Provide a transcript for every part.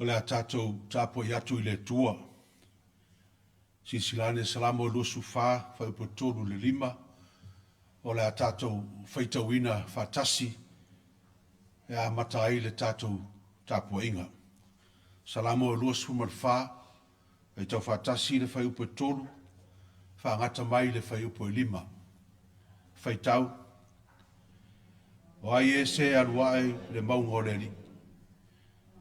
O le a tatou tapuai atu i le Atua. Silasila ane Salamo 24, fuaiupu e 3 i le 5, o le a tatou faitauina faatasi e amata ai le tatou tapuaiga. Salamo 24, faitau faatasi le fuaiupu e 3, faagata mai le fuaiupu e 5. Faitau: O ai ē se alu ae i le mauga o le Alii?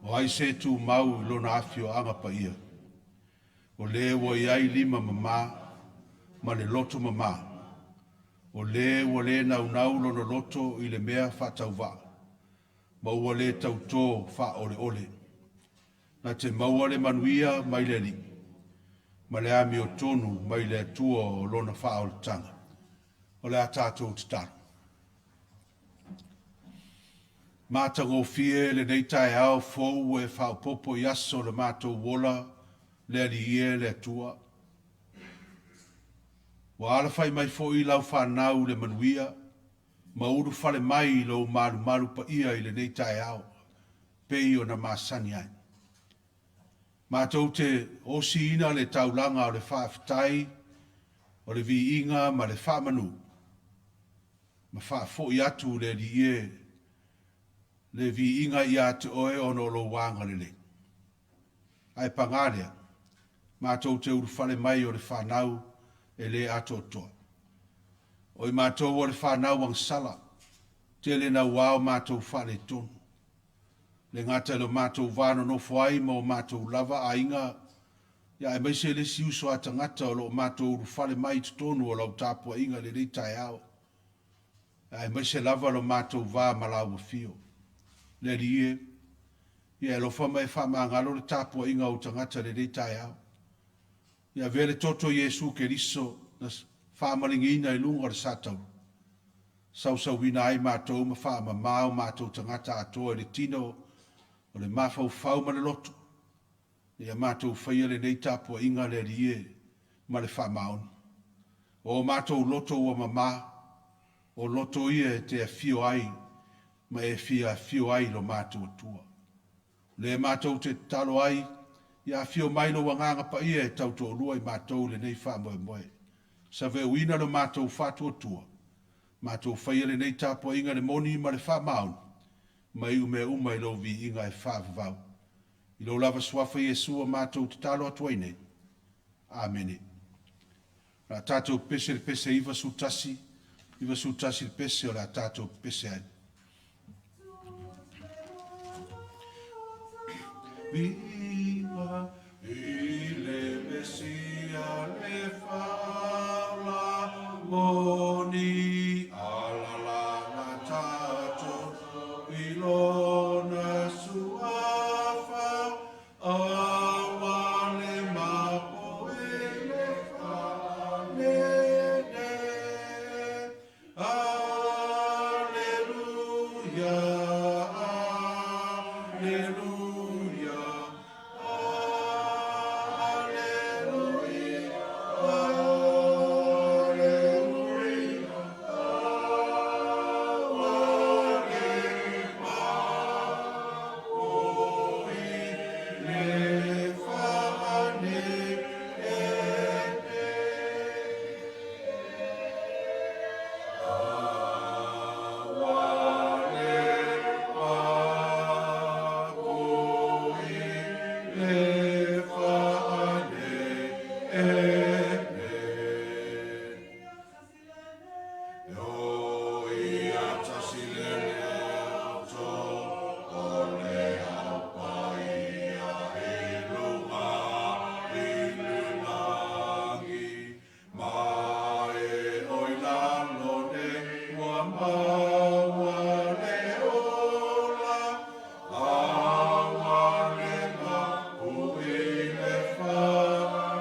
O ai se tumau i lona afioaga paia? O le ua i ai lima mama ma le loto mama, o le ua le naunau lona loto i le mea faatauvaa, ma ua le tautō faaoleole, na te maua le manuia mai le Alii, ma le amiotonu mai le Atua o lona faaolataga. O le a tatou tatalo. Matagofie lenei taeao fou ua e faaopoopo i aso o le matou ola, le Alii e le Atua. Ua alafai mai foi lau fanau i le manuia, ma ulufale mai i lou malumalu paia i lenei taeao, pei ona masani ai. Matou te osiina le taulaga o le faafetai, o le viiga ma le faamanu, ma faafoi atu le Alii e le viiga ia te Oe ona o lou agalelei. Ae paga lea, matou te ulufale mai o le fanau e le atoatoa. O i matou o le fanau agasala, tele naua o matou faaletonu. Le gata i lo matou va nonofo ai ma o matou lava aiga, ia aemaise le isi uso a tagata o lo o matou ulufale mai i totonu o lau tapuaiga i lenei taeao, aemaise lava lo matou va ma lau afio. Le Alii e, ia e alofa ma e faamagalo le tapuaiga a ou tagata i lenei taeao. Ia avea le toto o Iesu Keriso na faamaligiina i luga o le satauro, sausauina ai matou ma faamama o matou tagata atoa i le tino o le mafaufau ma le loto, ia matou faia lenei tapuaiga le Alii e ma le faamaoni. O matou loto ua mama, o loto ia e te afio ai ma e fia afio ai lo matou Atua. O lea matou te tatalo ai, ia afio mai lou Agaga Paia e tautoalua i matou i lenei faamoemoe. Saveuina lo matou faatuatua, matou faia lenei tapuaiga i le moni ma le faamaoni, ma iu mea uma i lou viiga e faavavau. I lou lava suafa Iesu ua matou tatalo atu ai nei. Amene. O le a tatou pepese i le pese 91, 91 le pese o le a tatou pepese ai. Viiga i le Mesia le faaola moni, alalaga tatou i lona suafa, aua le mapoe le faanene. Aleluia, aleluia, aleluia, aleluia, aua le mapoe le faanene. Aua le mapoe le faanene. O ia tasi le loto o le au paia i luga i le lagi, ma e o i lalo nei ua maua le ola, aua le mapoe le faanene.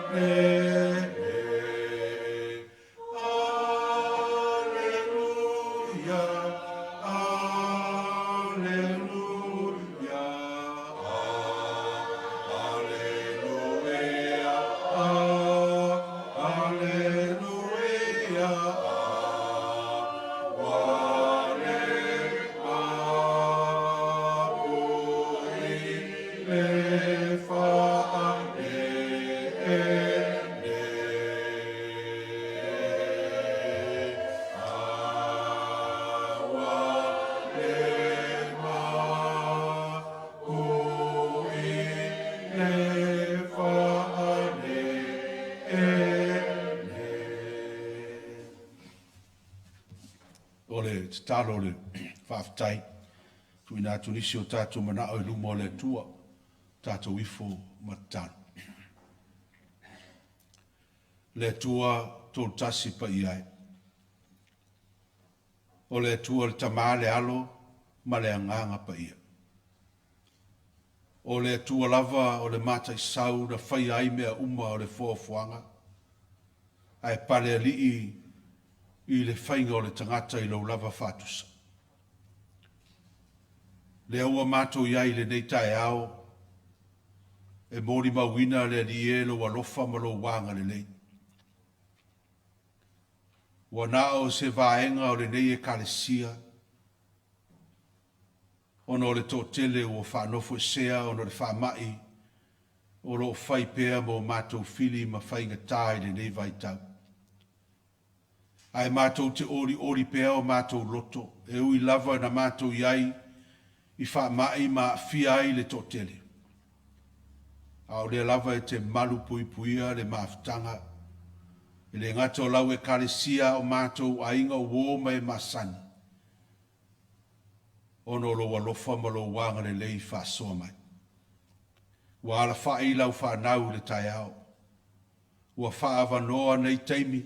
Aleluia, aleluia, aleluia, aleluia, aua le mapoe le. tatalo o le faafetai, tuuina atu nisi o tatou manao i luma o le Atua, tatou ifo ma tatalo. Le Atua Toatasi Paia e, o le Atua le Tama, le Alo ma le Agaga Paia. O le Atua lava o le mataisau na faia ai mea uma o le foafoaga, ae palealii i le faiga o le tagata i lou lava faatusa. Lea ua matou i ai i lenei taeao, e molimauina le Alii e lou alofa ma lou agalelei. Ua na o se vaega o lenei Ekalesia, ona o le toatele ua faanofoesea ona o le faamai o lo o fai pea ma o matou fili ma faigatā i lenei vaitau. Ae matou te olioli pea o matou loto, e ui lava na matou i ai i faamai ma aafia ai le toatele. A o lea lava e te malu puipuia le mafutaga, e le gata o lau Ekalesia a o matou aiga uō ma e masani, ona o lou alofa ma lou agalelei faasoa mai. Ua alafai lau fanau i le taeao, ua faaavanoa nei taimi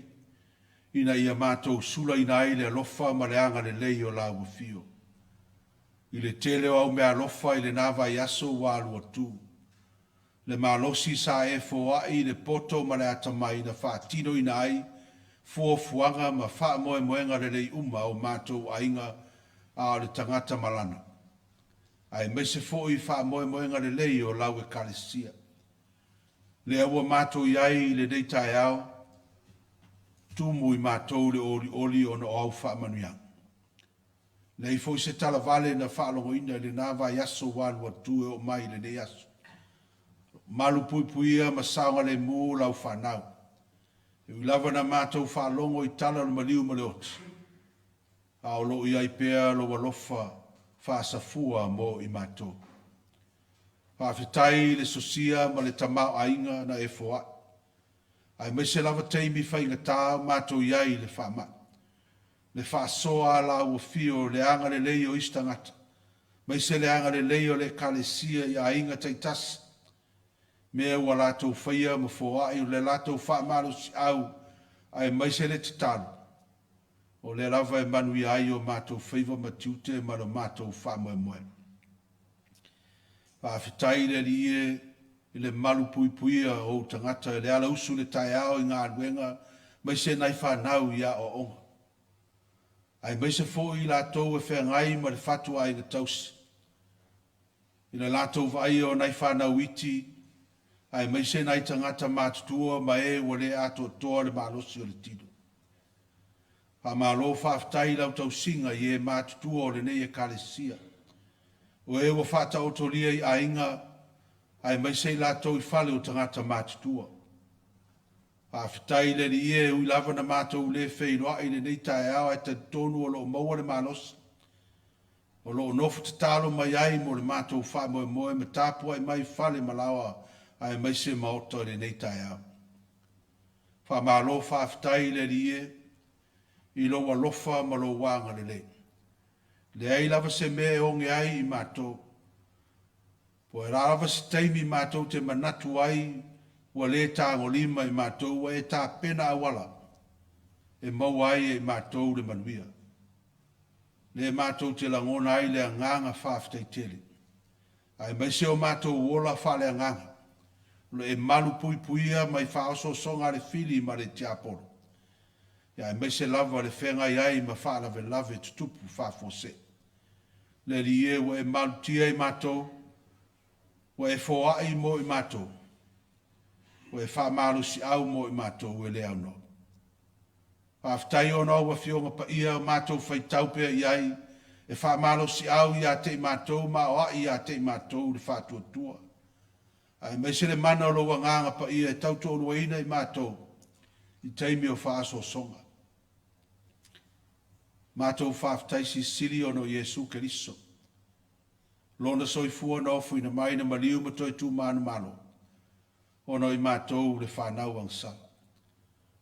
ina ia matou sulaina ai le alofa ma le agalelei o lau afio. I le tele o au meaalofa i lena vaiaso ua alu atu, le malosi sa e foai i le poto ma le atamai na faatinoina ai fuafuaga ma faamoemoega lelei uma a o matou aiga a o le tagata malana, aemaise foi faamoemoega lelei o lau Ekalesia. Lea ua matou i ai i lenei taeao, tumu i matou le olioli ona o au faamanuiaga. Leai foi se talavale na faalogoina i lena vaiaso ua alu atu e oo mai i lenei aso. Malupuipuia ma saogalemu lau fanau. E ui lava na matou faalogo i tala o le maliu ma le oti, a o lo o i ai pea lou alofa faasafua mo i matou. Faafetai i le sosia ma le tamaoaiga na e foai, aemaise lava taimi faigatā o matou i ai i le faamai, le faasoa a lau afio, le agalelei o isi tagata, aemaise le agalelei o le Ekalesia i aiga taitasi, mea ua latou faia ma foai, o le latou faamalosiau, aemaise le tatalo, o lea lava e manuia ai o matou faiva ma tiute ma lo matou faamoemoe. Faafetai i le Alii e i le malupuipuia o ou tagata i le alausu i le taeao i galuega, aemaise nai fanau i aoaoga, aemaise foi i latou e feagai ma le fatuaiga tausi, i le latou vaaia o nai fanau iti, aemaise nai tagata matutua ma e ua le atoatoa le malosi o le tino. Faamalo faafetai i lau tausiga i e matutua o lenei Ekalesia, o e ua faataotolia i aiga, aemaise i latou i fale o tagata matutua. Faafetai i le Alii e ui lava na matou le feiloai i lenei taeao, ae talitonu o lo o maua le malosi, o lo o nofo tatalo mai ai mo le matou faamoemoe ma tapuai mai fale ma laoa aemaise maota i lenei taeao. Faamalo faafetai i le Alii e i lou alofa ma lou agalelei. Leai lava se mea e oge ai i matou, po o le a lava se taimi matou te manatu ai ua le tagolima i matou, ua e tapena auala e maua ai e i matou le manuia. Lea matou te lagona ai le agaga faafetai tele, aemaise o matou ola faaleagaga, o lo o e malupuipuia mai faaosoosoga a le fili ma le tiapolo, aemaise lava le feagai ai ma faalavelave tutupu faafuasei. Le Alii e, ua e malutia i matou, ua e foai mo i matou, ua e faamalosiau mo i matou e le aunoa. Faafetai ona o au Afioga Paia o matou faitau pea i ai, e faamalosiau ia te i matou ma aoai ia te i matou le faatuatua, aemaise le mana o lou Agaga Paia e tautoaluaina i matou i taimi o faaosoosoga. Matou faafetai silisili ona o Iesu Keriso, lona soifua na ofoina mai na maliu ma toe tumanumalo, ona o i matou le fanau agasala.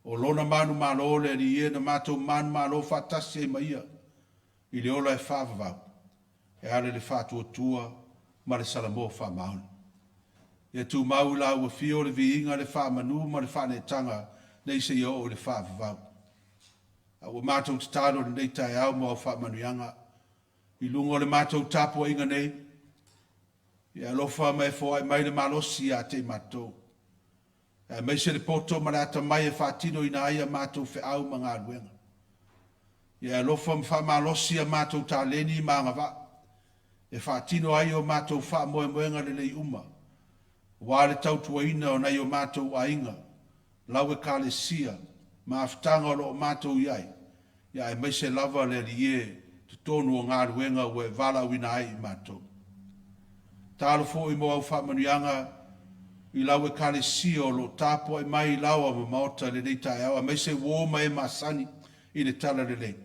O lona manumalo le Alii e na matou manumalo faatasi ai ma ia. i le ola e faavavau e ala i le faatuatua ma le Salamo faamaoni. Ia tumau i lau afio le viiga, le faamanu ma le faaneetaga nei seia oo i le faavavau. A ua matou tatalo i lenei taeao mo au faamanuiaga i luga o le matou tapuaiga nei, ia alofa ma e foai mai le malosi ia te i matou, aemaise le poto ma le atamai e faatinoina ai a matou feau ma galuega. Ia e alofa ma faamalosi a matou taleni ma agavaa e faatino ai o matou faamoemoega lelei uma, aua le tautuaina o nai o matou aiga, lau Ekalesia, mafutaga o lo o matou i ai, ia aemaise lava le Alii e, totonu o galuega ua e valaauina ai i matou. Tatalo foi mo au faamanuiaga i lau Ekalesia o lo o tapuai mai i laoa ma maota i lenei taeao, aemaise uo ma e masani i le talalelei.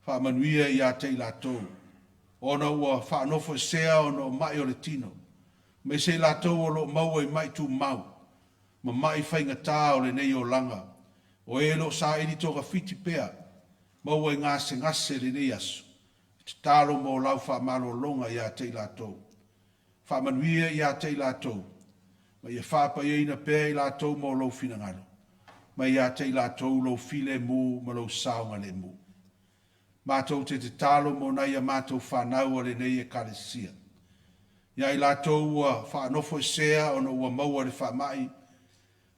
Faamanuia ia te i latou, ona ua faanofoesea ona o mai o le tino, aemaise i latou o lo o maua i mai tumau, ma mai faigata o lenei olaga, o e o lo o saili togafiti pea, maua i gasegase i lenei aso, e tatalo mo lau faamalologa ia te i latou. Faamanuia ia te i latou, ma ia faapaiaina pea i latou mo lou finagalo, ma ia te i latou lou filemu ma lou saogalemu. Matou te tatalo mo nai a matou fanau a lenei Ekalesia, ia i latou ua faanofoesea ona ua maua i le faamai,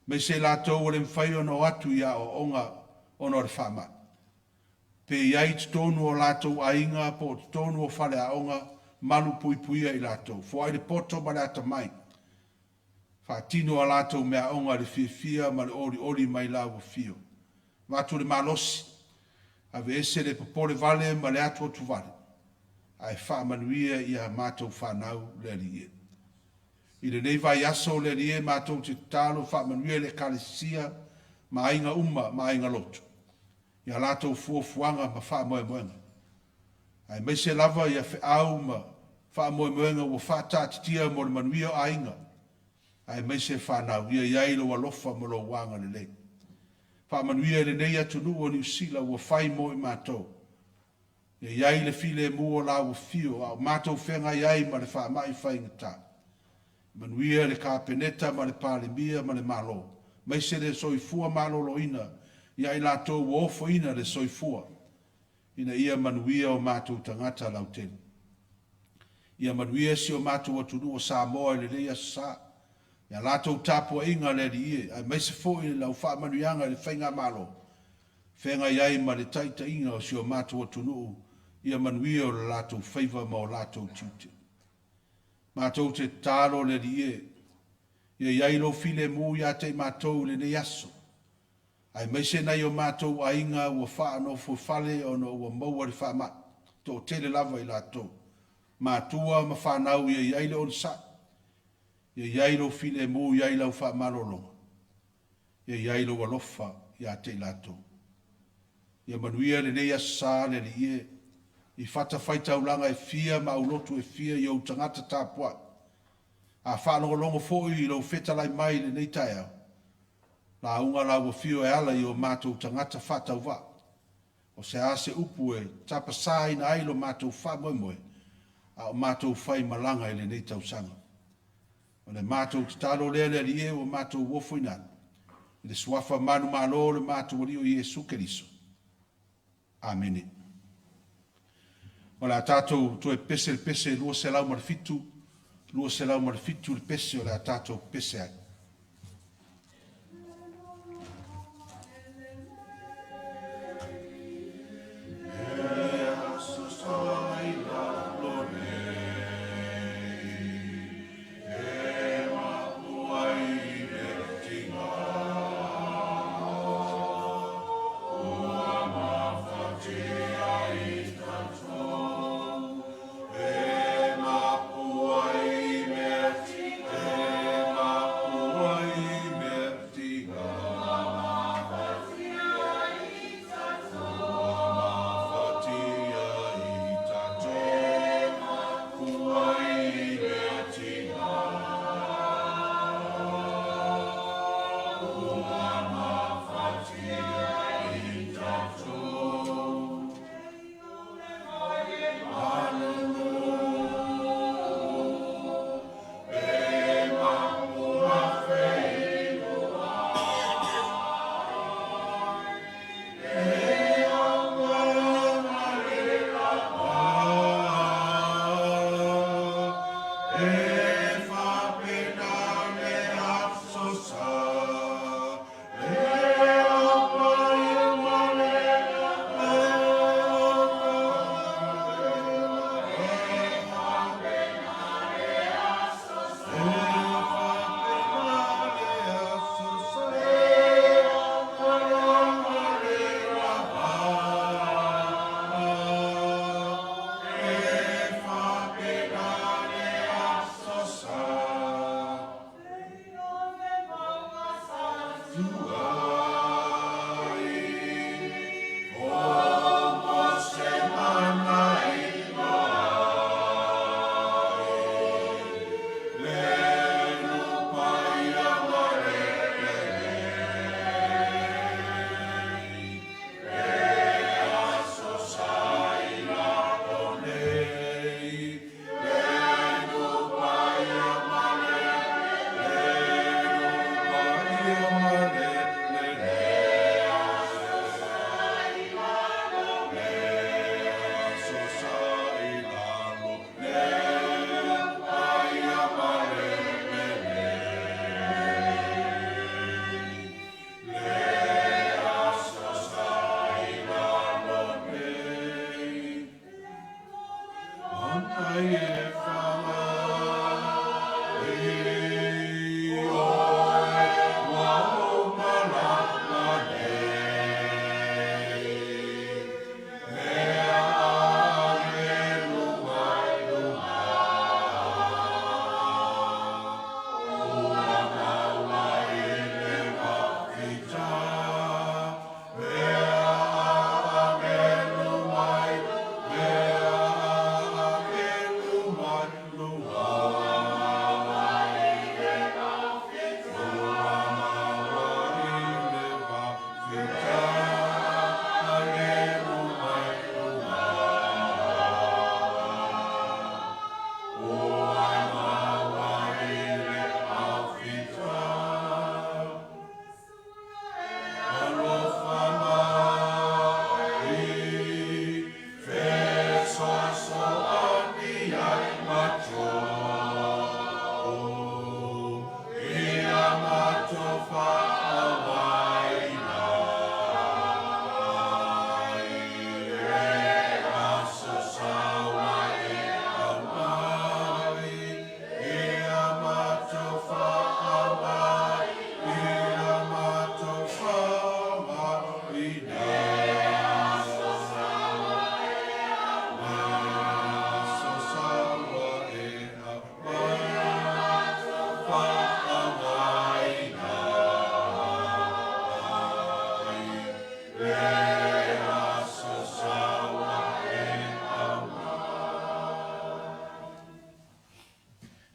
aemaise i latou ua le mafai ona o atu i aoaoga ona o le faamai. Pe i ai i totonu o latou aiga po o totonu o faleaoga, malupuipuia i latou. Foai le poto ma le atamai, faatino a latou meaaoga i le fiafia ma le olioli mai lau afio. Avatu le malosi, aveese le popolevale ma le atuatuvale, ae faamanuia i a matou fanau le Alii e. I lenei vaiaso le Alii e, matou te tatalo faamanuia i le Ekalesia ma aiga uma ma aiga lotu i a latou fuafuaga ma faamoemoega, aemaise lava ia feau ma faamoemoega ua faataatitia mo le manuia o aiga, aemaise fanau, ia i ai lou alofa ma lou agalelei. Faamanuia i lenei atunuu o Niu Sila ua fai mo i matou. Ia i ai le filemu o lau afio a o matou feagai ai ma le faamai faigata. Manuia le Kapeneta ma le Palemia ma le Malo, aemaise le soifua maloloina ia i latou ua ofoina le soifua, ina ia manuia o matou tagata lautele. Ia manuia si o matou atunuu o Samoa i lenei aso sa, i a latou tapuaiga le Alii e, aemaise foi lau faamanuiaga i le faigamalo, feagai ai ma le taitaiga o si o matou atunuu, ia manuia o le latou faiva ma o latou tiute. Matou te tatalo le Alii e, ia i ai lou filemu ia te i matou i lenei aso, aemaise nai o matou aiga ua faanofofale ona ua maua le faamai, toatele lava i latou, matua ma fanau, ia i ai le onosai, ia i ai lou filemu, ia i ai lau faamalologa, ia i ai lou alofa ia te i latou. Ia manuia lenei aso sa le Alii e, i fatafaitaulaga e fia ma aulotu e fia i ou tagata tapuai. A faalogologo foi i lou fetalai mai i lenei taeao, lauga lau afio e ala i o matou tagata faatauvaa. O se a se upu e tapasaina ai lo matou faamoemoe, a o matou faimalaga i lenei tausaga. O le matou tatalo lea le Alii e ua matou ofoina atu, i le suafa manumalo o le matou Alii o Iesu Keriso. Amene. O le a tatou toe pese le pese 207, 207 le pese o le a tatou pese ai.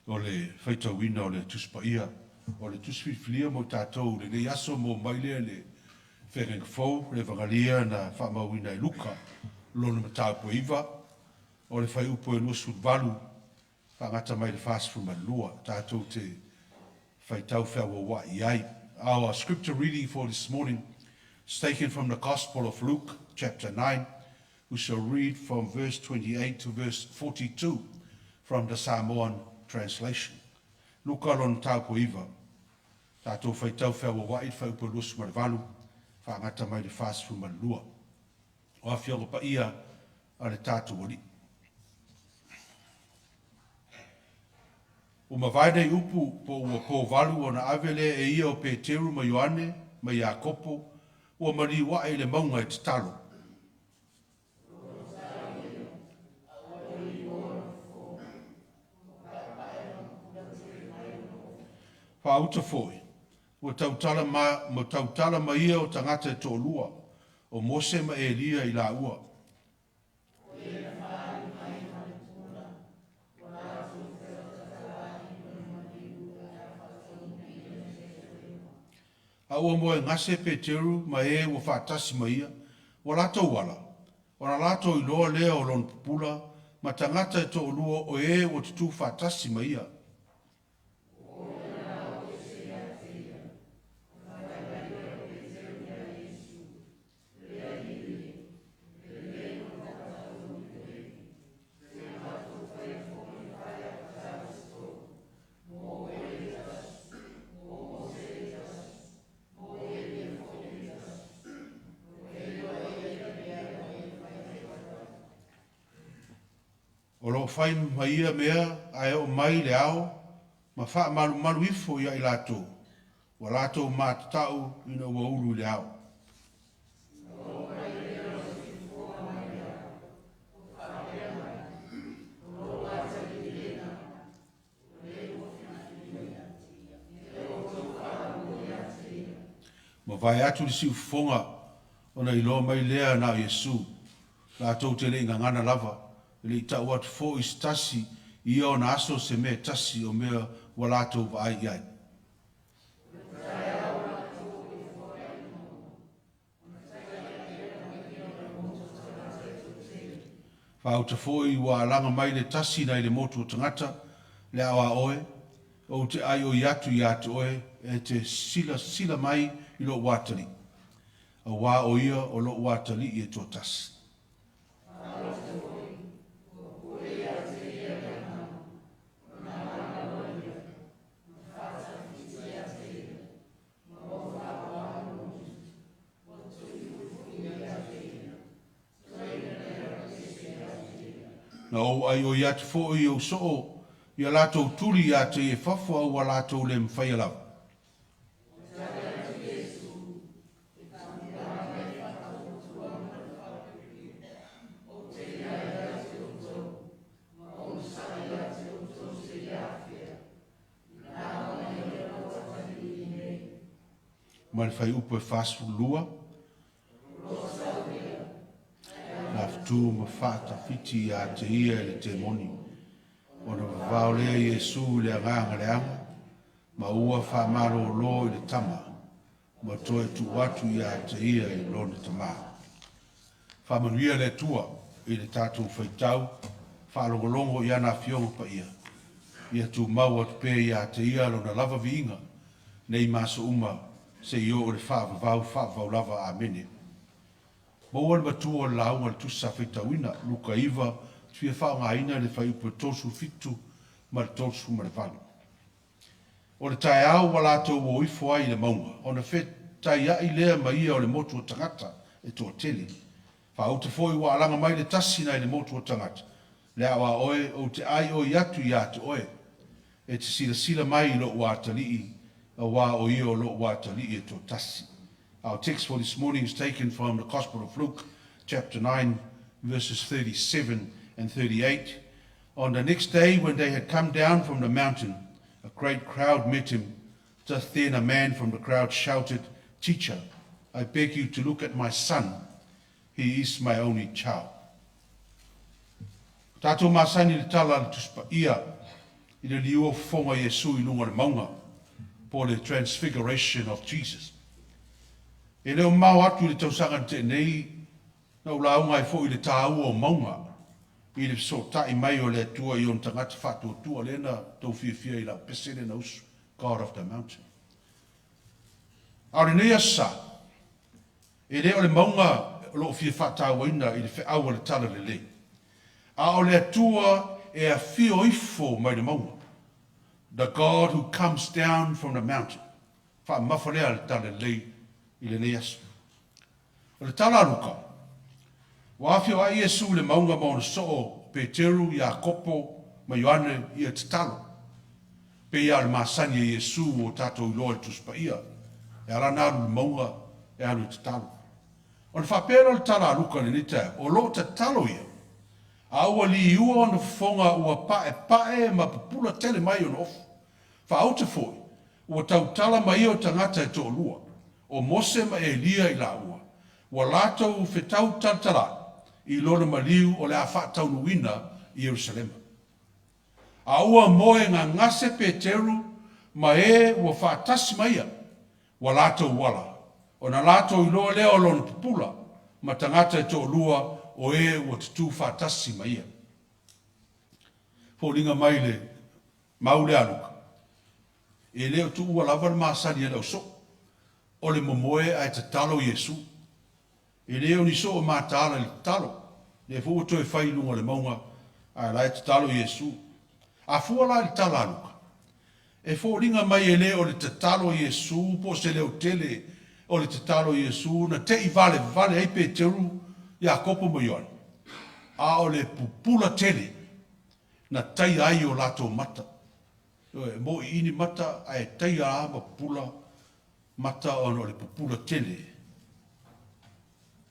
o le faitauina o le Tusi Paia. O le Tusi Filifilia mo i tatou i lenei aso maua mai lea i le Feagaiga Fou, le Evagalia na faamauina e Luka, lona mataupu e 9, o le fuaiupu e 28 faagata mai le 42, tatou te faitau feauaua'i ai. Our scripture reading for this morning is taken from the Gospel of Luke, chapter 9. We shall read from verse 28 to verse 42 from the Samoan translation. Luka lona mataupu e 9, tatou faitau feauaua'i le fuaiupu e 28 faagata mai le 42. O Afioga Paia a le tatou Alii. Ua mavae nei upu po ua po valu ona ave lea e ia o Peteru ma Ioane ma Iakopo ua maliu ae i le mauga e tatalo. Faauta foi, ua tautala ma, ma tautala ma ia o tagata e toalua, o Mose ma Elia i laua. A ua moegase Peteru ma e ua faatasi ma ia, ua latou ala, ona latou iloa lea o lona pupula ma tagata e toalua o e ua tutu faatasi ma ia. O lo o fai ma ia mea ae oo mai le ao ma faamalumalu ifo ia i latou, ua latou matatau ina ua ulu i le ao. Mavae atu le siufofoga ona iloa mai lea na o Iesu, latou te le i gagana lava, e le i tau atu foi i se tasi i ia ona aso se mea e tasi o mea ua latou vaai i ai. Faauta foi ua alaga mai le tasi nai le motu o tagata, le ao a oe, ou te aioi atu ia te oe, e te silasila mai i lou atalii, auā o ia o lou atalii e toatasi. Na ou aioi atu foi i ou soo ia latou tuli ia te ia i fafo, a ua latou le mafaia lava. Ma le fuaiupu e 42, lafutu ma faatafiti ia te ia e le temoni. Ona vavao lea Iesu i le agaga leaga, ma ua faamalōlō i le tama, ma toe tuu atu ia te ia i lona tamā. Faamanuia le Atua i le tatou faitau faalogologo i ana Afioga Paia, ia tumau atu pea ia te ia lona lava viiga, nei ma aso uma, seia oo i le faavavau, faavavau lava. Amene. Maua le matua o le lauga a le Tusi sa faitauina, Luka 9, ou te fia faaaogaina le fuaiupu e 37 ma le 38. O le taeao ua latou o ifo ai i le mauga, ona fetaiai lea ma ia o le motu o tagata e toatele. Faauta foi ua alaga mai le tasi nai le motu o tagata, le ao a oe, ou te aioi atu ia te oe, e te silasila mai i lou atalii, auā o ia o lou atalii e toatasi. Our text for this morning is taken from the Gospel of Luke, chapter 9, verses 37 and 38. On the next day, when they had come down from the mountain, a great crowd met him. Just then, a man from the crowd shouted, Teacher, I beg you to look at my son. He is my only child. Tatou masani i le tala a le Tusi Paia. i le liua fofoga o Iesu i luga o le mauga, po o le Transfiguration of Jesus. E le o mamao atu i le tausaga na tea nei, na ou lauga ai foi i le taua o mauga i le fesootai mai o le Atua i ona tagata faatuatua, lea na tou fiafia i lau pese lea na usu, God of the Mountain. A o lenei Aso Sa, e le o le mauga o lo o fia faatauaina i le feau a le Talalelei, a o le Atua e afio ifo mai le mauga, The God who comes down from the mountain. Faamamafa lea a le Talalelei i lenei aso. O le tala a Luka, ua afioai Iesu i le mauga ma ona soo o Peteru, Iakopo ma Ioane ia tatalo. Pei lava o le masani a Iesu ua tatou iloa i le Tusi Paia, e ala ona alu i le mauga e alu e tatalo. Ona faapea lea o le tala a Luka i lenei taeao, o lo o tatalo ia, a ua liua ona fofoga ua paepae ma pupula tele mai ona ofu. Faauta foi, ua tautala ma ia o tagata e toalua, o Mose ma Elia i laua, ua latou fetau talatalai i lona maliu o le a faataunuuina i Ierusalema. A ua moe gagase Peteru ma e ua faatasi ma ia, ua latou ala, ona latou iloa lea o lona pupula, ma tagata e toalua o e ua tutū faatasi ma ia. Foliga mai le mau lea a Luka, e le o tuua lava le masani a le ausoo, o le momoe ae tatalo Iesu. E le o ni soo mataala i le tatalo, lea foi ua toe fai i luga o le mauga, ae o la e tatalo Iesu. A fua la i le tala a Luka, e foliga mai e le o le tatalo a Iesu po o se leotele o le tatalo a Iesu na te i valevale ai Peteru, Iakopo ma Ioane, a o le pupula tele na taia ai o latou mata. Ioe, e mōiiini mata ae taia lava ma pupula mata ona o le pupula tele.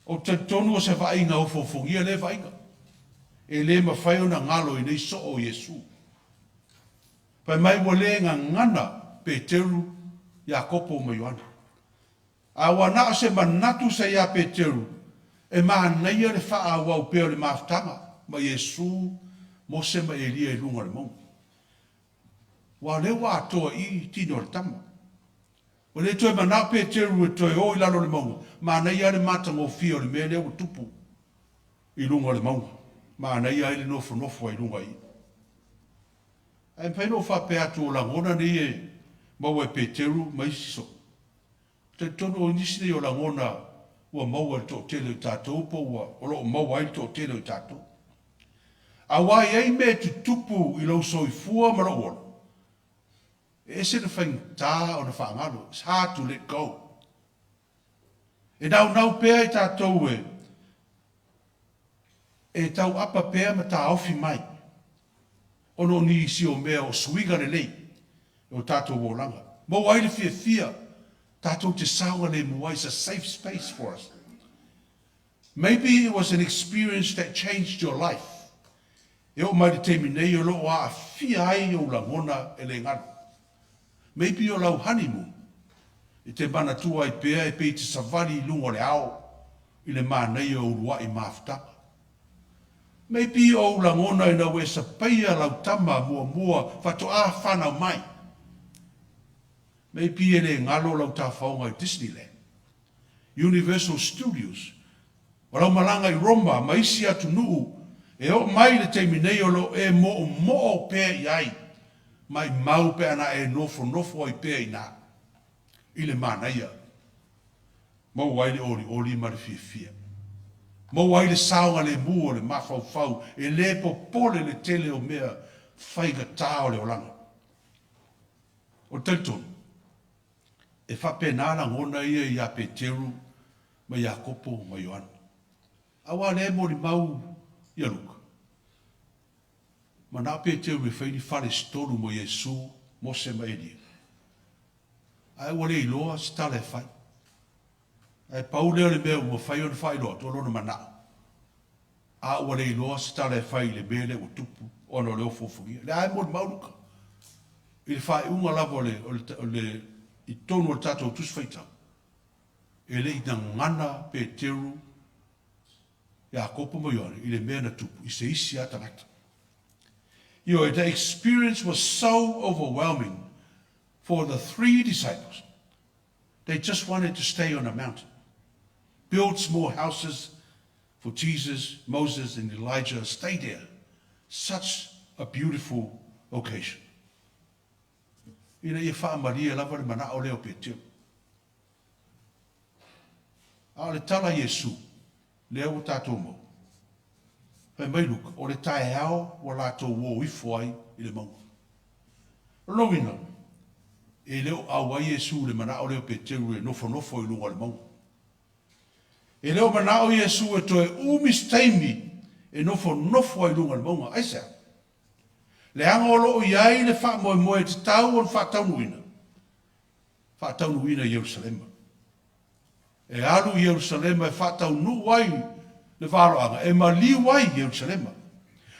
Ou te talitonu o se vaaiga ofoofogia lea vaaiga. E le mafai ona galo i nei soo o Iesu. Fai mai ua le gagana Peteru, Iakopo ma Ioane. A ua na o se manatu sa ia Peteru e manaia le faaauau pea o le mafutaga ma Iesu, Mose ma Elia i luga o le mauga. Aua o lea ua atoa i i tino o le tama. Ua le toe manao Peteru e toe o i lalo o le mauga, manaia lava le matagofie o le mea lea ua tupu i luga o le mauga. Manaia ai le nofonofo ai i luga i i. Ae mafai ona ou faapea atu o lagona nei e maua e Peteru ma isi soo, ou te talitonu o nisi nei o lagona ua maua e le toatele o i tatou po ua o lo o maua ai le toatele o i tatou. Aua e i ai mea e tutupu i lou soifua ma lou ola, e ese le faigata ona faagalo, it's hard to let go. E naunau pea i tatou e e tauapa pea ma taofi mai ona o nisi o mea o suiga lelei o tatou olaga. Maua ai le fiafia tatou te saogalemu ai, it's a safe space for us. Maybe it was an experience that changed your life. E oo mai i le taimi nei o lo o aafia ai ou lagona e le galo. Maybe o lau honeymoon e te manatua ai pea e pei te savali i luga o le ao i le manaia o uluai mafutaga. Maybe o ou lagona ina ua e sapaia lau tama muamua faatoa fanau mai. Maybe e le galo lau tafaoga i Disneyland, Universal Studios, o lau malaga i Roma ma isi atunuu e oo mai i le taimi nei o lo o e moomoo pea i ai, maimau pe ana e nofonofo ai pea i ina i le manaia, maua ai le olioli ma le fiafia. Maua ai le saogalemu o le mafaufau e le popole le tele o mea faigata o le olaga. O le talitonu, e faapena lagona ia ia Peteru ma Iakopo ma Ioane. Aua o lea e molimau ia Luka, manao Peteru e fai ni fale se tolu mo Iesu, Mose ma Elia. Ae ua le iloa se tala e fai. Ae pau lea o le mea ua mafai ona faailoa atu, o lona manao. A ua le iloa se tala e fai i le mea lea ua tupu ona o le ofoofogia. O lea lava e molimau Luka i le faaiuga lava o le, o le, o le, i totonu o le tatou Tusi Faitau, e le i gagana Peteru, Iakopo ma Ioane i le mea na tupu i se isi lava tagata. Ioe, the experience was so overwhelming for the three disciples. They just wanted to stay on the mountain, build small houses for Jesus, Moses, and Elijah, stay there. Such a beautiful occasion. Ina ia faamalie lava le manao lea o Peteru. A o le tala a Iesu, lea ua tatou maua, fai mai Luka, o le taeao ua latou o ifo ai i le mauga. O lona uiga, e le o auai Iesu i le manao lea o Peteru e nofonofo i luga o le mauga. E le o manao Iesu e toe umi se taimi e nofonofo ai i luga o le mauga. Aisea? Leaga o lo o i ai le faamoemoe e tatau ona faataunuuina, faataunuuina i Ierusalema. E alu i Ierusalema e faataunuu ai le valoaga, e maliu ai i Ierusalema.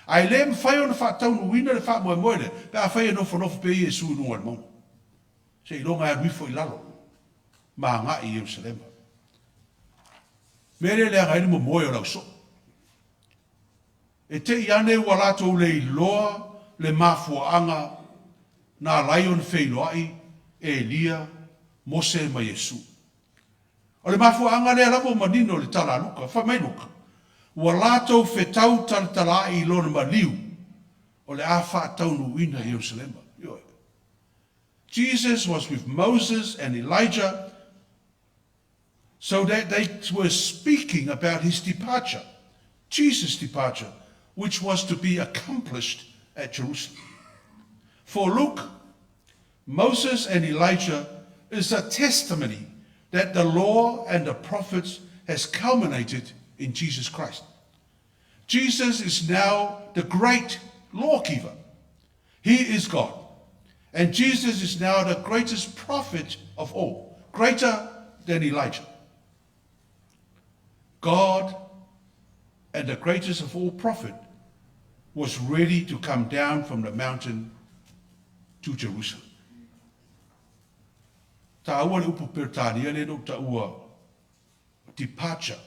Ae le mafai ona faataunuuina le faamoemoe lea pe afai e nofonofo pea Iesu i luga o le mauga. Seiloga e alu ifo i lalo ma agai i Ierusalema. O le mea lea e leaga ai le momoe o le ausoo. E te i ane ua latou le iloa le mafuaaga na ala ai ona feiloai Elia, Mose ma Iesu. O le mafuaaga lea lava ua manino i le tala a Luka. Fai mai Luka, Ua latou fetau talatalaai i lona maliu o le a faataunuuina i Ierusalema. Ioe. Jesus was with Moses and Elijah so that they were speaking about his departure, Jesus' departure, which was to be accomplished at Jerusalem. For Luke, Moses and Elijah is a testimony that the law and the prophets has culminated in Jesus Christ. Jesus is now the great lawgiver. He is God. And Jesus is now the greatest prophet of all, greater than Elijah. God and the greatest of all prophet was ready to come down from the mountain to Jerusalem. Taua le upu Peretania lea na ou taua, departure.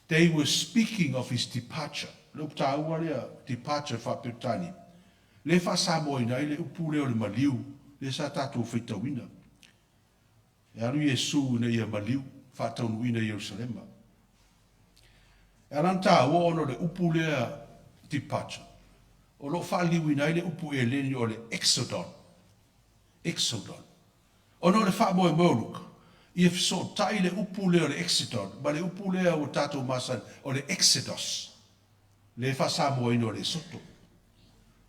They were speaking of his departure. Le upu taua lea, departure faa-Peretania. Lea e faa-Samoaina ai le upu lea o le maliu, lea sa tatou faitauina. E alu Iesu ina ia maliu, faataunuuina i Ierusalema. E ala ona taua ona o le upu lea departure, o lo o faaliliuina ai le upu Eleni o le exodon, exodon. Ona o le faamoemoe o Luka, ia fesootai le upu lea o le exodon ma le upu lea ua tatou masani o le exodus, lea e faa-Samoaina o le Esoto.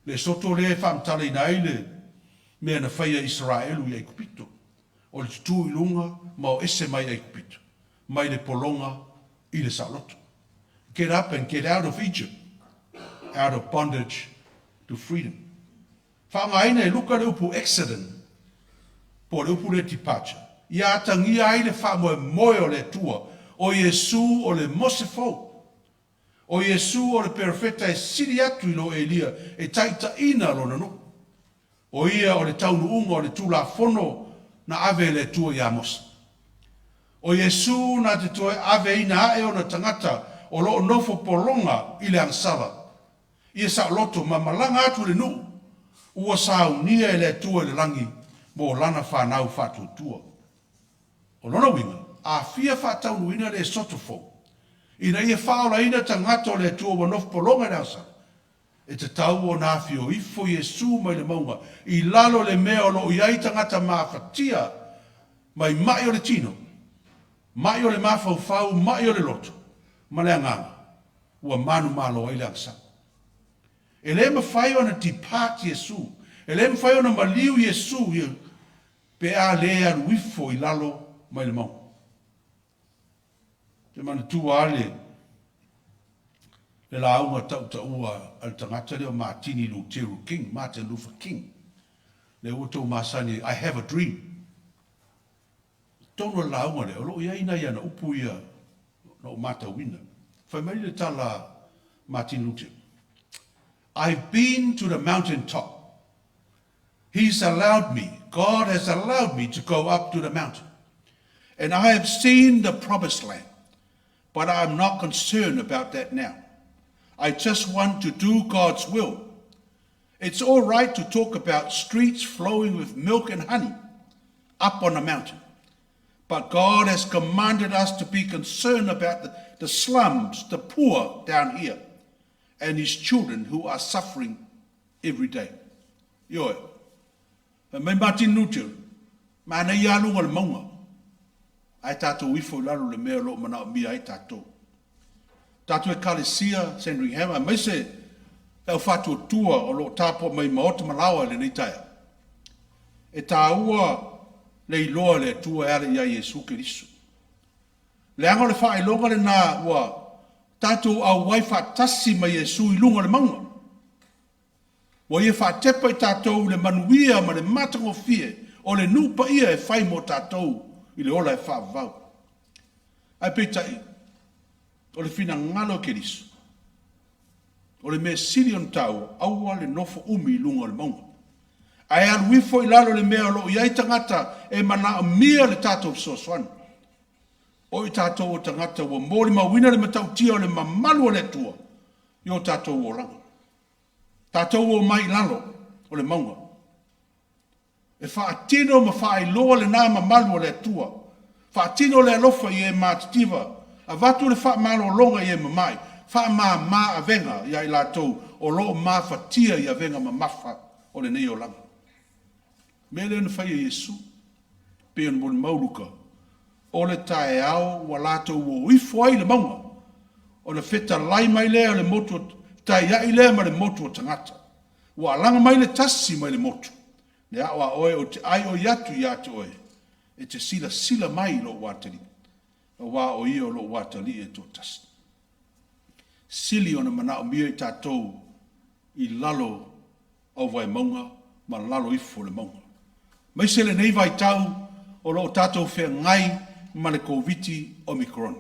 Le Esoto lea e faamatalaina ai le mea na faia e Isaraelu i Aikupito, o le tutū i luga ma o ese mai Aikupito, mai le pologa i le saoloto. Get up and get out of Egypt, out of bondage to freedom. Faaaogaina e Luka le upu exodon, po o le upu lea departure, ia atagia ai le faamoemoe o le Atua, o Iesu o le Mose fou. O Iesu o le perofeta e sili atu i lo Elia e taitaiina lona nuu. O ia o le taunuuga o le Tulafono na ave e le Atua iā Mose. O Iesu na te toe aveina ae ona tagata o lo o nofo pologa i le agasala, ia saoloto ma malaga atu i le nuu ua saunia e le Atua i le lagi mo lana fanau faatuatua. O lona uiga, a fia faataunuuina le Esoto fou, ina ia faaolaina tagata o le Atua ua nofo pologa i le agasala, e tatau ona afio ifo Iesu mai le mauga i lalo i le mea o lo o i ai tagata mafatia mai ma'i o le tino, ma'i o le mafaufau, ma'i o le loto, ma le agaga, ua manumalo ai le agasala. E le mafai ona depart Iesu, e le mafai ona maliu Iesu pe a le alu ifo i lalo mai le mauga. Ou te manatua lava le, le lauga tautaua a le tagata lea o Matini Luteru King, Martin Luther King, lea ua outou masani ai, I have a dream. I totonu o le lauga lea, o lo o i ai nai ana upu ia na ou matauina. Fai mai le tala a Martin Luteru, I've been to the mountain top. He's allowed me, God has allowed me to go up to the mountain. And I have seen the promised land. But I'm not concerned about that now. I just want to do God's will. It's all right to talk about streets flowing with milk and honey up on a mountain. But God has commanded us to be concerned about the, the slums, the poor down here, and His children who are suffering every day. Ioe, fai mai Martin Luther, manaia lava luga o le mauga, ae tatou ifo i lalo i le mea o lo o manaomia ai tatou. Tatou Ekalesia Sandringham aemaise le au faatuatua o lo o tapuai mai i maota ma laoa i lenei taeao, e taua le iloa e le Atua e ala ia Iesu Keriso. Leaga o le faailoga lena ua tatou auai faatasi ma Iesu i luga o le mauga. Ua Ia faatepa i tatou i le manuia ma le matagofie o le nuu paia e fai mo tatou i le ola e faavavau. Ae peitai, o le finagalo o Keriso, o le mea sili ona taua, aua le nofo umi i luga o le mauga, ae alu ifo i lalo i le mea o lo o i ai tagata e manaomia le tatou fesoasoani. O i tatou o tagata ua molimauina le matautia o le mamalu o le Atua i o tatou olaga. Tatou omai i lalo o le mauga e faatino ma faailoa lena mamalu o le Atua. Faatino le alofa i e matitiva, avatu le faamalologa i e mama'i, faamama avega ia i latou o lo o mafatia i avega mamafa o lenei olaga. O le mea lea na fai e Iesu, pei ona molimau Luka, o le taeao ua latou o ifo ai i le mauga, ona fetalai mai lea o le motu, fetaiai lea ma le motu o tagata. Ua alaga mai le tasi mai le motu, le a'o a oe ou te aioi atu ia te oe, e te silasila mai i lou atalii, aua o ia o lou atalii e toatasi. Sili ona manaomia i tatou i lalo auvaemauga ma lalo ifo o le mauga. Aemaise lenei vaitau o lo o tatou feagai ma le Koviti-Omicron,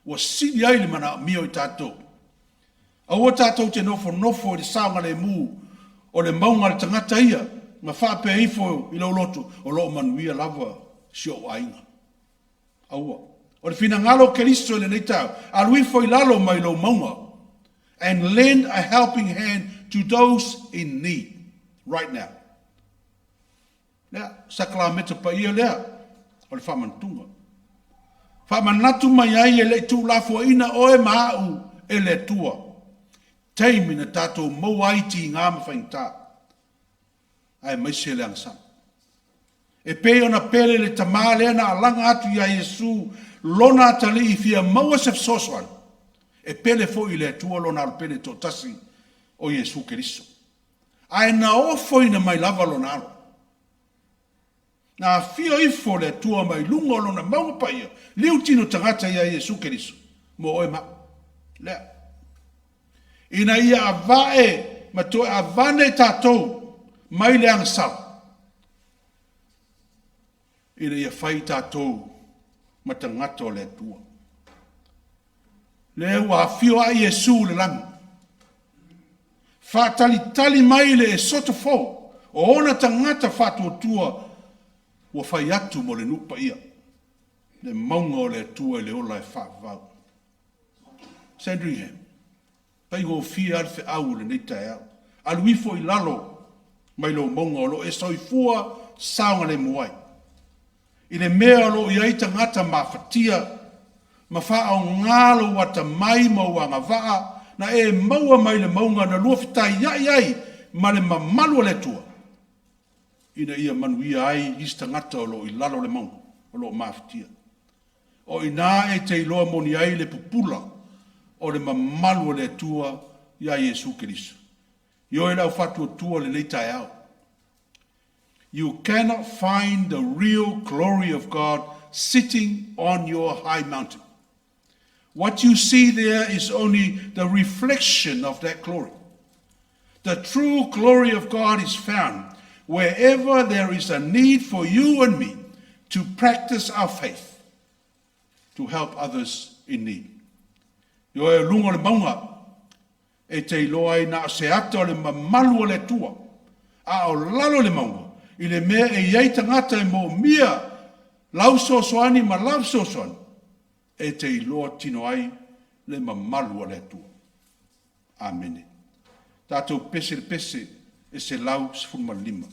ua sili ai le manaomia o i tatou. Aua tatou te nofonofo i le saogalemu o le mauga a le tagata ia ma faapea ifo i lou loto, o lo o manuia lava si ou aiga. Aua. O le finagalo o Keriso i lenei taeao, alu ifo i lalo mai lou mauga and lend a helping hand to those in need right now. Lea, sakalameta paia lea o le faamanatuga. Faamanatu mai ai e le i tuulafoaiina oe ma a'u e le Atua, taimi na tatou maua ai tiga ma faigata, aemaise le agasala. E pei ona pele le tama lea na alaga atu ia Iesu lona atalii e fia maua se fesoasoani, e pele foi i le Atua lona alo pele e toatasi o Iesu Keriso. Ae na ofoina mai lava lona alo. Na afio ifo le Atua mai luga o lona mauga paia, liutino tagata ia Iesu Keriso, mo oe ma a'u. Lea. Ina ia ava'e ma toe avane tatou mai le agasala, ina ia fai tatou ma tagata o le Atua. Lea ua afio ae Iesu i le lagi, faatalitali mai le esoto fou o ona tagata faatuatua ua fai atu mo le nuu paia, le mauga o le Atua i le ola e faavavau. Sandringham, faigofie lava le feau o lenei taeao. Alu ifo i lalo mai lou mauga o lo o e soifua saogalemu ai, i le mea o lo o i ai tagata mafatia, ma faaaoga lou atamai ma ou agavaa na e maua mai le mauga na lua fetaiai ai ma le mamalu o le Atua, ina ia manuia ai isi tagata o lo o i lalo o le mauga o lo o mafatia. O i ina e te iloa moni ai le pupula o le mamalu o le Atua ia Iesu Keriso. Ioe le au faatuatua i lenei taeao. You cannot find the real glory of God sitting on your high mountain. What you see there is only the reflection of that glory. The true glory of God is found wherever there is a need for you and me to practice our faith to help others in need. Ioe, o luga o le mauga, e te iloa ai na o se ata o le mamalu o le Atua, a o lalo i le mauga, i le mea e i ai tagata e moomia lau fesoasoani ma lau fesoasoani, e te iloa tino ai le mamalu o le Atua. Amene. Tatou pese i le pese. e 115.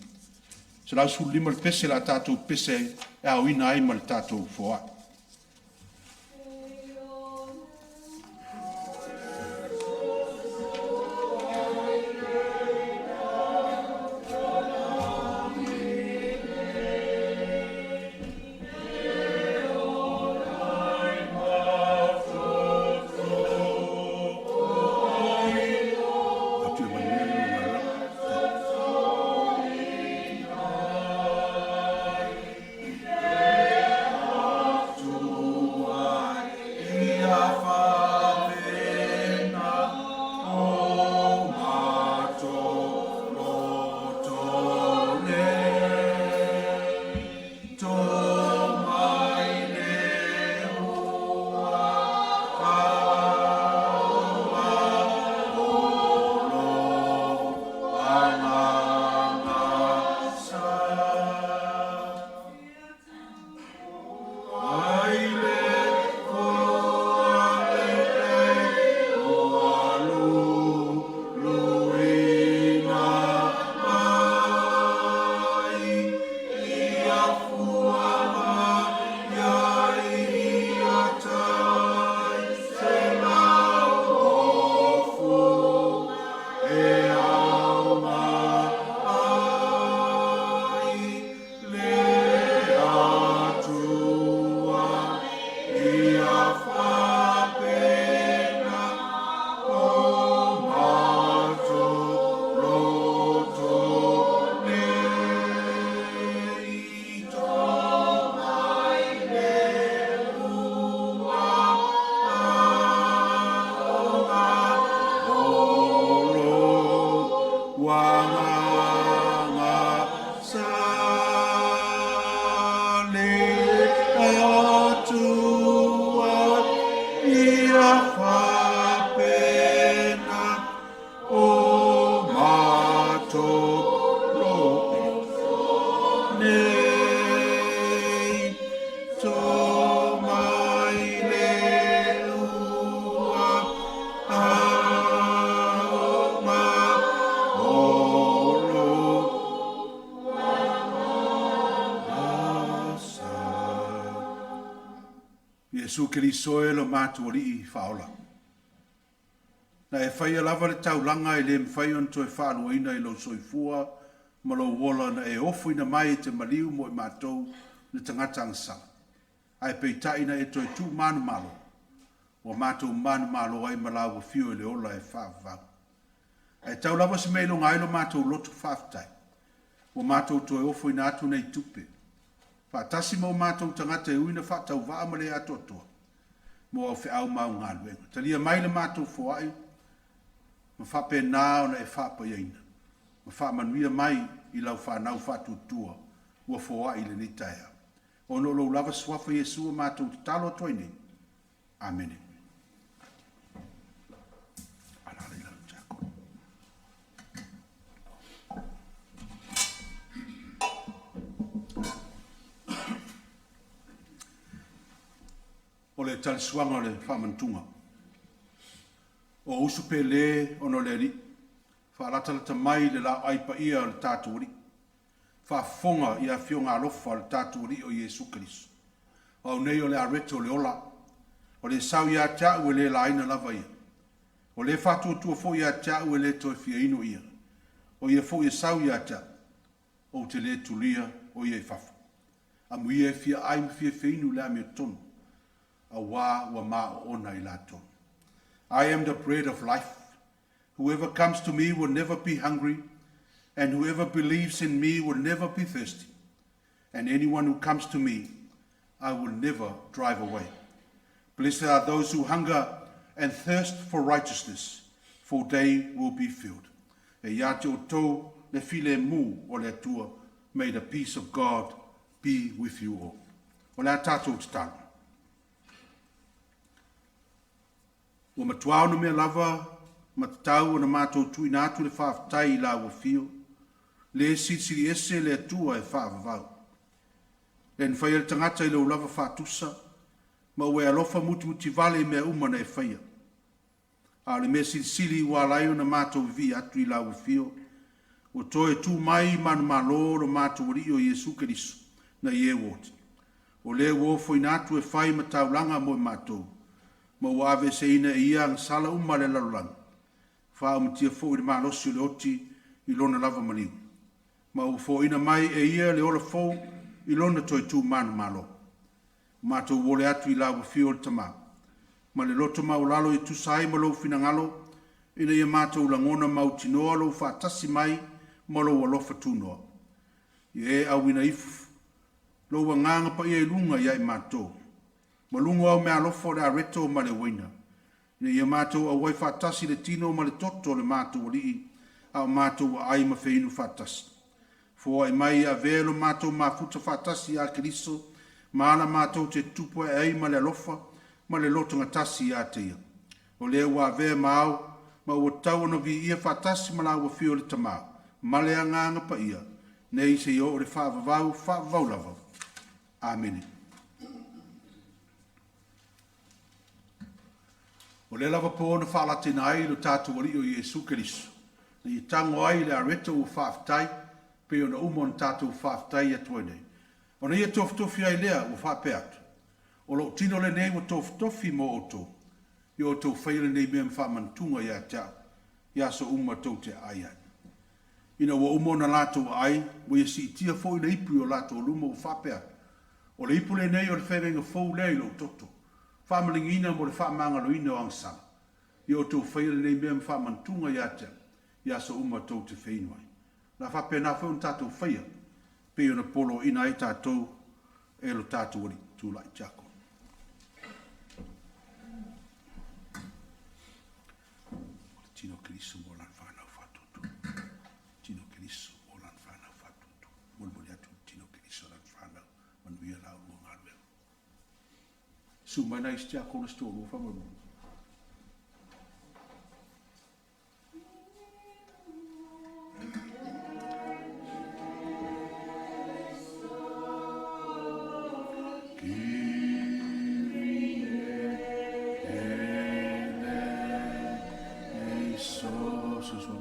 115 le pese o le a tatou pese ai e aoina ai ma le tatou foai. Atu ia manuia le lua galuega. Iesu Keriso e lo matou Alii faaola. Na e faia lava le taulaga e le mafai ona toe faaluaina i lou soifua ma lou ola na e ofoina mai e te maliu mo i matou le tagata agasala. Ae peitai na e toe tuu manumalo, ua matou manumalo ai ma lau afio i le ola e faavavau. Ae tau lava se mea e iloga ai lo matou loto faafetai, ua matou toe ofoina atu nei tupe, faatasi ma o matou tagata e ui ina faatauvaa ma le atoatoa, mo au feau ma au galuega. Talia mai le matou foai ma faapena ona e faapaiaina ma faamanuia mai i lau fanau faatuatua ua foai i lenei taeao. Ona o lou lava suafa Iesu ua matou tatalo atu ai nei. Amene. Ala i lalo Tiakono. O le talisuaga o le faamanatuga. O usu pe le ona o le Alii, faalatalata mai le laoai paia o le tatou Alii, faafofoga i afioga alofa a le tatou Alii o Iesu Keriso. O au nei o le areto o le ola, o le sau ia te au e le laina lava ia. O le faatuatua foi ia te au e le toe fia inu ia. O ia foi e sau ia te au, ou te le tulia o ia i fafo. Amuia e fia ai ma fia feinu le amiotonu, auā ua maoona i latou. I am the bread of life. Whoever comes to me will never be hungry, and whoever believes in me will never be thirsty. And anyone who comes to me, I will never drive away. Blessed are those who hunger and thirst for righteousness, for they will be filled. E ia te outou le filemu o le Atua. May the peace of God be with you all. O le a tatou tatalo. Ua matua onomea lava ma tatau ona matou tuuina atu le faafetai i lau afio, le silisili ese le Atua e faavavau. Le na faia le tagata i lou lava faatusa, ma ua e alofa mutimutivale i mea uma na e faia. A o le mea silisili ua ala ai ona matou vivii atu i lau afio, Ua toe tu mai manumalo lo matou Alii o Iesu Keriso nai e ua oti. O le ua ofoina atu e fai ma taulaga mo i matou, ma ua aveeseina e ia agasala uma a le lalolagi, faaumatia foi le malosi o le oti i lona lava maliu, ma ua foaiina mai e ia le ola fou i lona toe tu manumalo. Ua matou ole atu i lau Afio o le Tama, ma le loto maualalo e tusa ai ma lou finagalo, ina ia matou lagona mautinoa lou faatasi mai ma lou alofa tunoa. Ia e auina ifo lou Agaga Paia i luga ia i matou, ma luga o au meaalofa o le areto ma le uaina, ina ia matou auai faatasi i le tino ma le toto o le matou Alii, a o matou aai ma feinu faatasi. Foai mai e avea lo matou mafuta faatasi ia Keriso ma ala matou te tutupu ae ai ma le alofa ma le lotogatasi ia te Ia. O lea ua avea ma ao ma ua tatau ona viia faatasi ma lau Afio o le Tama ma le Agaga Paia, nei seia oo i le faavavau, faavavau lava. Amene. O lea lava po na faalataiina ai lo tatou Alii o Iesu Keriso, na ia tago ai i le areto ua faafetai, pei ona uma ona tatou faafetai atu ai nei. Ona ia tofotofi ai lea ua faapea atu, “O lou tino lenei ua tofotofi mo outou, ia outou faia lenei mea ma faamanatuga ia te au, i aso uma tou te aai ai.” Ina ua uma ona latou aai, ua ia siitia foi le ipu i o latou luma ua faapea atu, “O le ipu lenei o le feagaiga fou lea i lou toto, faamaligiina mo le faamagaloina o agasala. Ia outou faia lenei mea ma faamanatuga ia te au, i aso uma tou te feinu ai.” O le a faapena foi ona tatou faia, pei ona poloaiina ai tatou e lo tatou Alii. Tulai Tiakono. O le tino o Keriso mo lana fanau faatuatua. Tino o Keriso mo lana fanau faatuatua. Molimoli atu le tino o Keriso i lana fanau. Manuia la oulua galuega. Susu mai nai isi tiakono se toalua faamolemole. Kyrie eleison. Susu.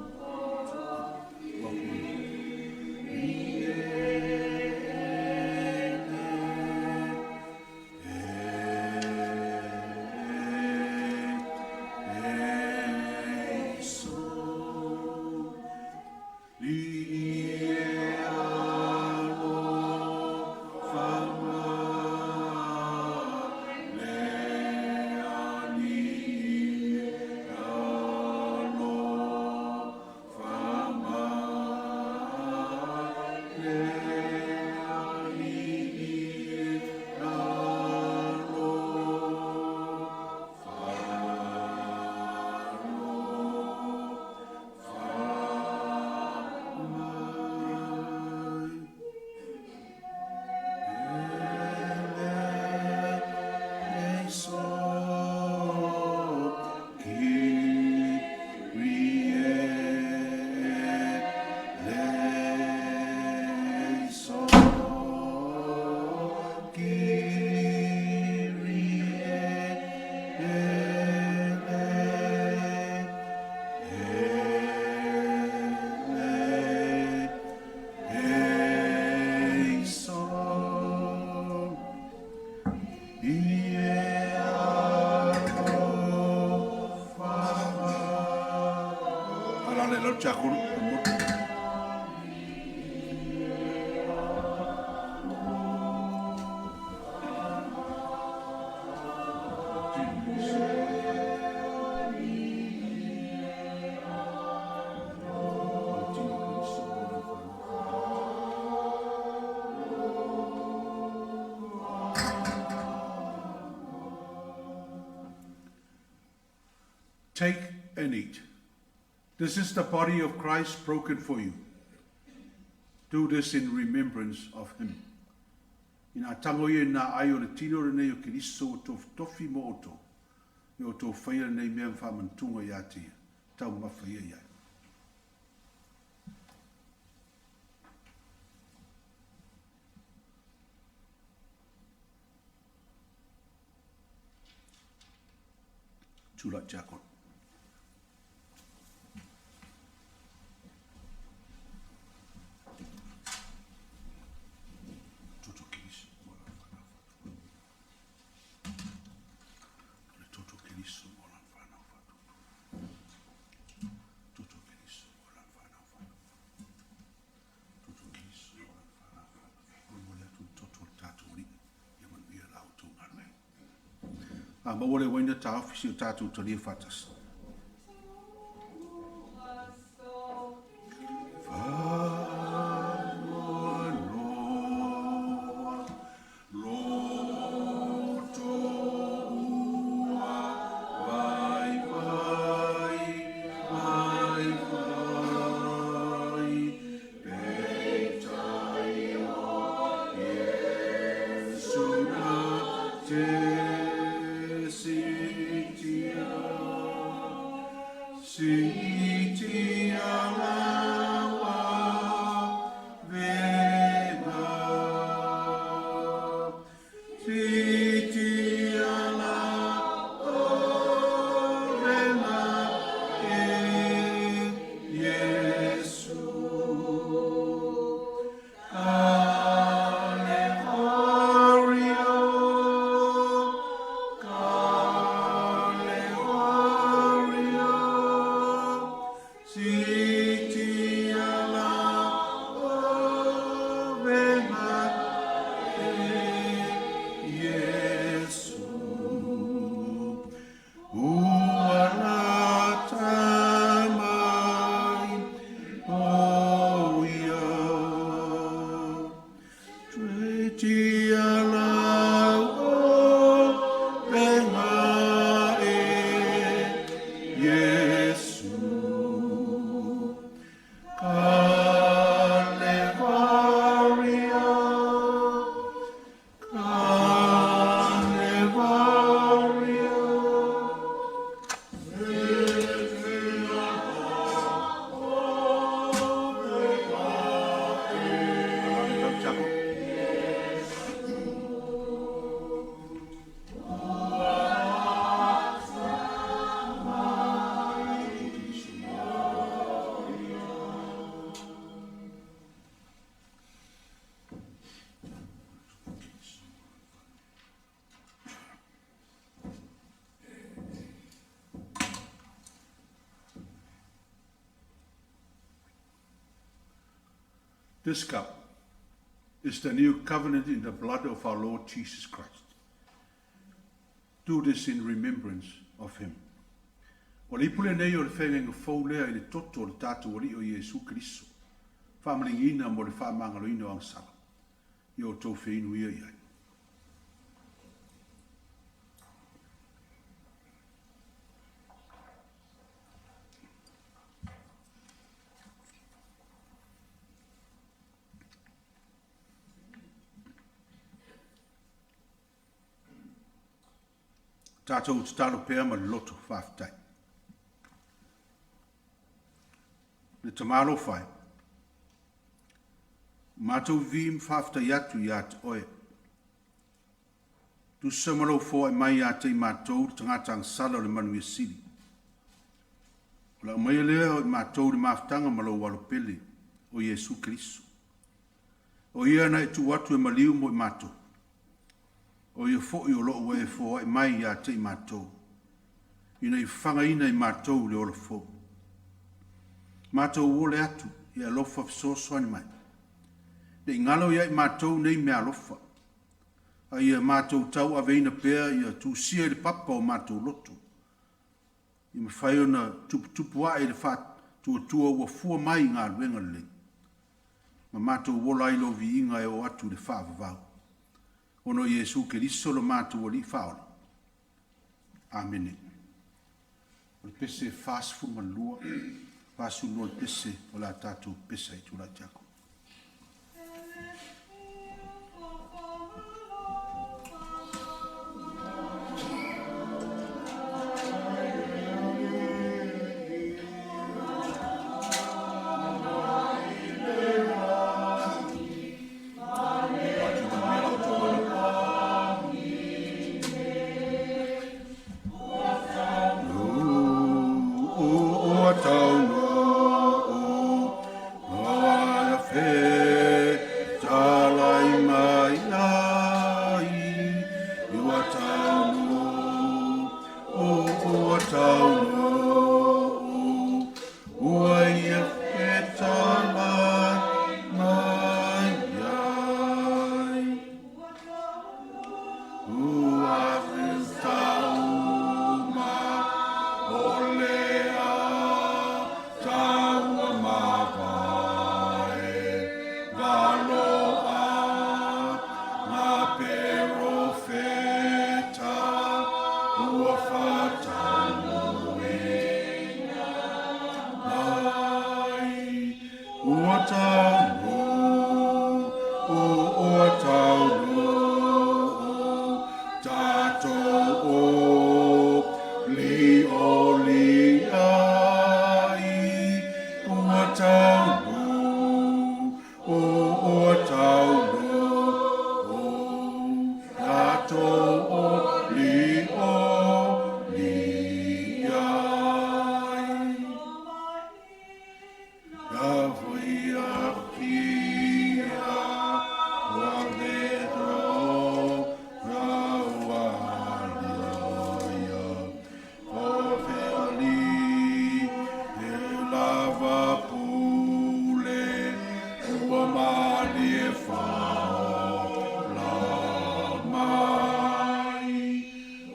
Alala i lalo Tiakono. Take and eat. This is the body of Christ broken for you. Do this in remembrance of him. Ina tago ia i na ai o le tino lenei o Keriso ua tofotofi mo outou, ia outou faia lenei mea ma faamanatuga ia te ia, taumafa ia i ai. Tulai Tiakono. A maua le uaina, taofi seia o tatou talia faatasi. Faanoanoa loto ua vaivai, vaivai, peitai o Iesu na te siitia, siitia lau avega, siitia lau avega e Iesu. Kalevario, Kalevario, siitia lau avega e Iesu. Ua lata mai o ia, Siitia lau avega e Iesu. Kalevario, Kalevario. Lau This cup is the new covenant in the blood of our Lord Jesus Christ. Do this in remembrance of him. O le ipu lenei o le feagaiga fou lea i le toto o le tatou Alii o Iesu Keriso, faamaligiina mo le faamagaloina o agasala, ia outou feinu ia i ai. Tatou tatalo pea ma le loto faafetai. Le Tama alofa e, matou vivi ma faafetai atu ia te oe. Tusa ma lou foai mai ia te i matou le tagata agasala o le manuia sili. O le aumaia lea o i matou i le mafutaga ma lou alo pele o Iesu Keriso. O ia na e tuu atu e maliu mo i matou. O ia foi o loo ua e foai mai ia te i matou, ina ia fafagaina i matou le ola fou. Matou ole atu ia e alofa fesoasoani mai. Ne i galo ia i matou nei meaalofa, a ia matou tauaveina pea ia tusia i le papa o matou loto, ia mafai ona tuputupu ae i le faatuatua ua fua mai i galuega lelei, ma matou ola ai i lou viiga e oo atu i le faavavau. Ona o Iesu Keriso lo matou Alii Faaola. Amene. O le pese 42, 42 le pese o le a tatou pese ai tulai tiakono. Ua taunuu. taunuu, ua taunuu, tatou olioli ai, ua taunuu, ua taunuu, tatou olioli ai.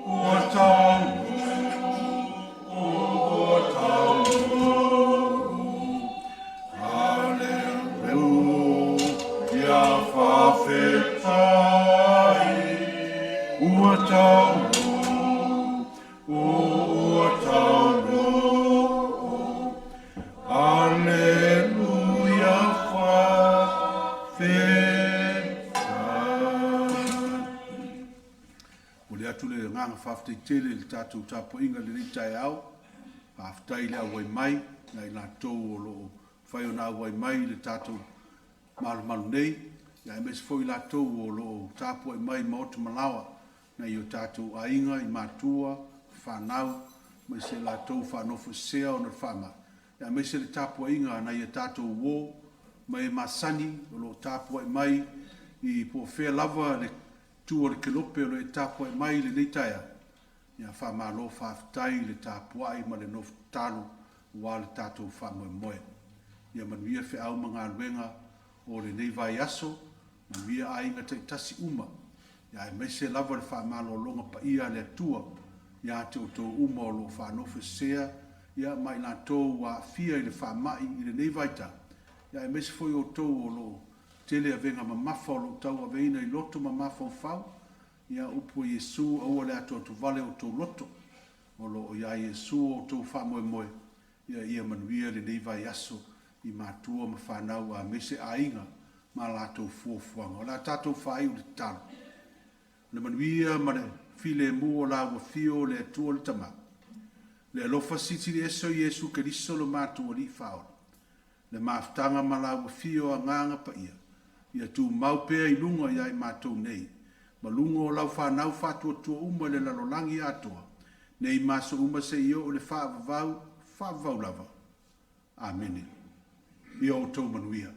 Ua taunuu, ua taunuu, Aleluia, faafetai, ua taunuu, ua taunuu. Aleluia, faafetai. Momoli atu le agaga faafetai tele i le tatou tapuaiga i lenei taeao. Faafetai le auai mai ia i latou o lo o mafai ona auai mai i le tatou malumalu nei, aemaise foi i latou o lo o tapuai mai i maota ma laoa, nai o tatou aiga i matua, fanau, aemaise i latou faanofoesea ona o le faamai, aemaise le tapuaiga a nai a tatou uo ma e masani o lo o tapuai mai i po o fea lava le itu o le kelope o lo o e tapuai mai i lenei taeao. Ia faamalo faafetai le tapuai ma le nofo tatalo aua le tatou faamoemoe. Ia manuia feau ma galuega o lenei vaiaso, manuia aiga taitasi uma, aemaise lava le faamalologa paia a le Atua ia te outou uma o lo o faanofoesea ma i latou ua aafia i le faamai i lenei vaitau, aemaise foi outou o lo o tele avega mamafa o lo o tauaveina i loto ma mafaufau. Ia, upu a Iesu, aua le atoatovale o outou loto, o lo o ia Iesu o outou faamoemoe. Ia manuia lenei vaiaso i matua ma fanau aemaise aiga ma latou fuafuaga. O le a tatou faaiu i le tatalo. Le manuia ma le filemu o la ua afio o le Atua le Tama, le alofa silisili ese o Iesu Keriso lo matou Alii Faaola, le mafutaga ma la ua afio Agaga Paia, ia tumau pea i luga ia i matou nei, ma luga o lau fanau faatuatua uma i le lalolagi atoa, nei ma aso uma seia oo i le faavavau, faavavau lava. Amene. Ia outou manuia.